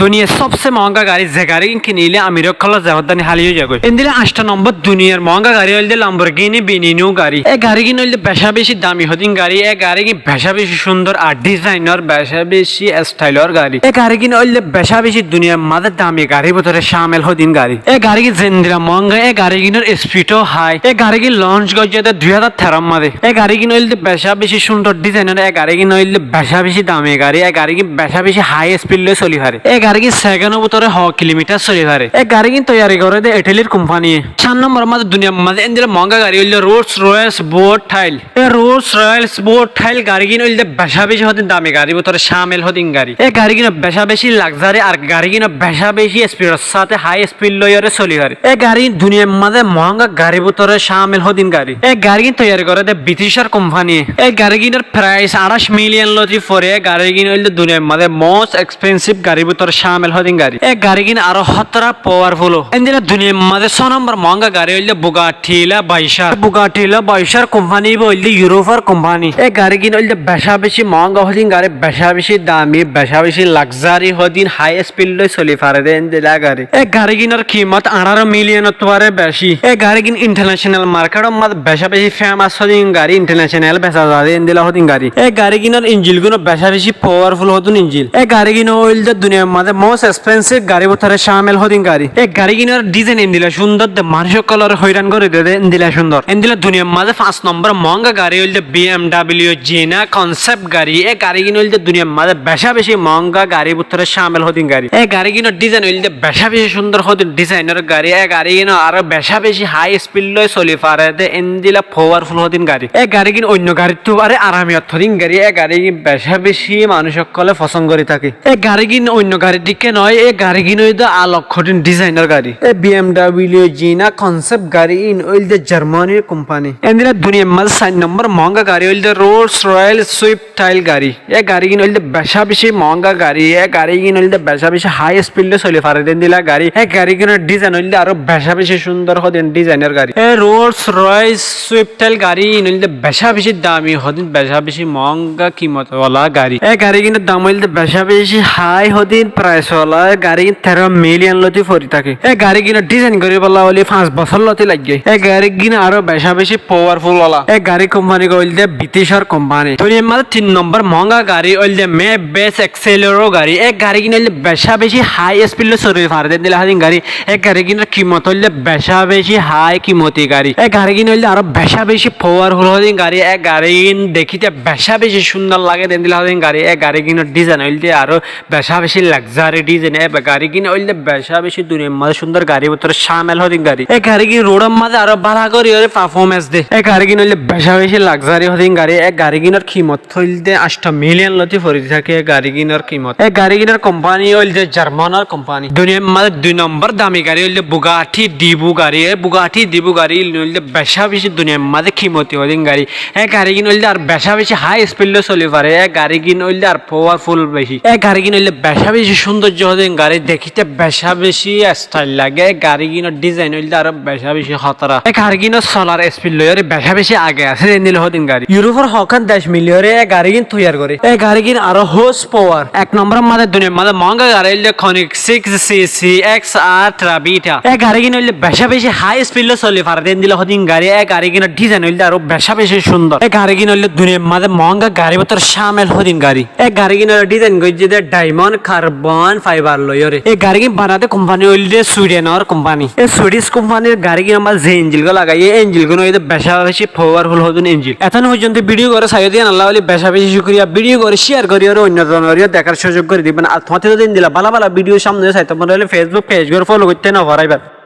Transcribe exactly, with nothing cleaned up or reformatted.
Duniyar sobse moóñga gari, ze garigín kinilé amir ókkolór zehóddani háli ói zagói. Endilla añcto nombor duniyar moóñga gari óilde Lamborghini Veneno gari. E garigín óilde becá beci dami hodin gari. E garigín becá beci cúndor ar dizainor, becá beci estailor gari. E garigín óilde becá beci duniyar mazé dami garir bútore cámil hodin gari. E garigín zendilla moóñga, e garigínor spidó hái. E garigín lonc goijjé dé dui házar teró mazé. E garigín óilde becá beci cúndor dizainor, e garigín óilde becá beci dami gari, e garigín becá beci hái spid loi soli fare. E garigín sekendor bútore hó kilomitar soli fare. E garigín toiyari goré dé Italir kumpaniye. Cáar nombor mazé duniyar mazé endilla moóñga gari óilde Rolls Royce Sport Tail. E Rolls Royce Sport Tail garigín óilde becá beci hodin dami garir bútore cámil hodin gari. E garigín becá beci lagzari ar garigín becá beci spidor sáte hái spid loiyóre soli fare. E garigín duniyar mazé moóñga garir bútore cámil hodin gari. E garigín toiyari goré dé Briticor kumpaniye. E garigínor prais añçáic miliyon lóti fore. E garigín óilde duniyar mazé most expensive garir bútore cámil hodin gari. E garigín aró hótara powerful. Endilla duniyar mazé só nombor moóñga gari óilde Bugatti La Vauxhall. Bugatti La Vauxhall kumpani íba óilde Europeor kumpani. E garigín óilde becá beci moóñga hodin gari, becá beci dami, becá beci lagzari hodin hái spid loi soli fare dé endilla gari. E garigínor kimot añçáro miliyonottu baré beci. E garigín international marketor mazé becá beci famous hodin gari, international besa za dé endilla hodin gari. E garigínor injilgúno becá beci powerful hodin injil. E garigín óilde duniyar mazé most expensive garir bútore cámil hodin gari. E garigínor dizain endilla cúndor dé manúic ókkolóre hóiran gorí dé dé endilla cúndor. Endilla duniyar mazé fañs nombor moóñga gari óilde B M W Xena Concept gari. E garigín óilde duniyar mazé becá beci moóñga garir bútore cámil hodin gari. E garigínor dizain óilde becá beci cúndor hodin dizainor gari. E garigín aró becá beci hái spid loi soli fare dé endilla powerful hodin gari. E garigín oinno garittú baré aramiyot hodin gari. E garigín becá beci manúic ókkolé fosón gorí táke. E garigín oinno garir dhíkka noó, e garigín óilde alok hodin dizainor gari. E B M W Xena Concept garigín óilde Jarmanir kumpani. Endilla duniyar mazé sair nombor moóñga gari óilde Rolls Royce Swift Tail gari. E garigín óilde becá beci moóñga gari. E garigín óilde becá beci hái spid loi soli fare dé endilla gari. E garigínor dizain óilde aró becá beci cúndor hodin dizainor gari. E Rolls Royce Swift Tail garigín óilde becá beci dami hodin, becá beci moóñga kimot wala gari. E garigínor dam óilde becá beci hái hodin prais wala. E garigín teró miliyon lóti fori táke. E garigínor dizain goríbolla óile fañs bosór lóti laiggé. E garigín aró becá beci powerful wala. E gari kumpani óilde Briticor kumpani. Duniyar mazé tin nombor moóñga gari óilde Maybach X L R gari. E garigín óilde becá beci hái spid loi soli fare dé endilla hodin gari. E garigínor kimot óilde becá beci hái kimoti gari. E garigín óilde aró becá beci powerful hodin gari. E garigín dekíte becá beci cúndor lage dé endilla hodin gari. E garigínor dizain óilde aró becá beci lagzari dizain. E garigín óilde becá beci duniyar mazé cúndor garir bútore cámil hodin gari. E garigín rodor mazé aró bála gorí óre performance dé. E garigín óilde becá beci lagzari hodin gari. E garigínor kimot óilde añcto miliyon lóti fori táke e garigínor kimot. E garigínor kumpani óilde Jarmanor kumpani. Duniyar mazé dui nombor dami gari óilde Bugatti Divo gari. E Bugatti Divo gari ín óilde becá beci duniyar mazé kimoti hodin gari. E garigín óilde ar becá beci hái spid loi soli fare. E garigín óilde ar powerful beci. E garigín óilde becá beci cúndoijjo hodin gari, dekíte becá beci style lage. E garigínor dizain óilde aró becá beci hótara. E garigín solar spid loiyóre becá beci age asé dé endilla hodin gari. Europor hókkan dec miliyóre e garigín toiyar goré. E garigín aró horse power. Ek nombor mazé duniyar mazé moóñga gari óilde Koenigsegg C C X R Trabita. E garigín óilde becá beci hái spid loi soli fare dé endilla hodin gari. E garigínor dizain óilde aró becá beci cúndor. E garigín óilde duniyar mazé moóñga garir bútore cámil hodin gari. E garigínor dizain goijjé dé diamond carbon fiber loiyóre. E garigín banadé kumpani óilde Swidenor kumpani. E Swedish kumpanir garigínor mazé ze injilgún lagaiyé, e injilgún óilde becá beci powerful hodin injil. Etán foijjonto video gán saiyó dé yíanolla óile becá beci cúkuriya. Video gán share gorí óre oinno zonoré dekár cúzuk gorí diben. Ar tuáñrttú zodi endilla bála bála video samne saito mone óile Facebook page gán follow goitté no fóraiba.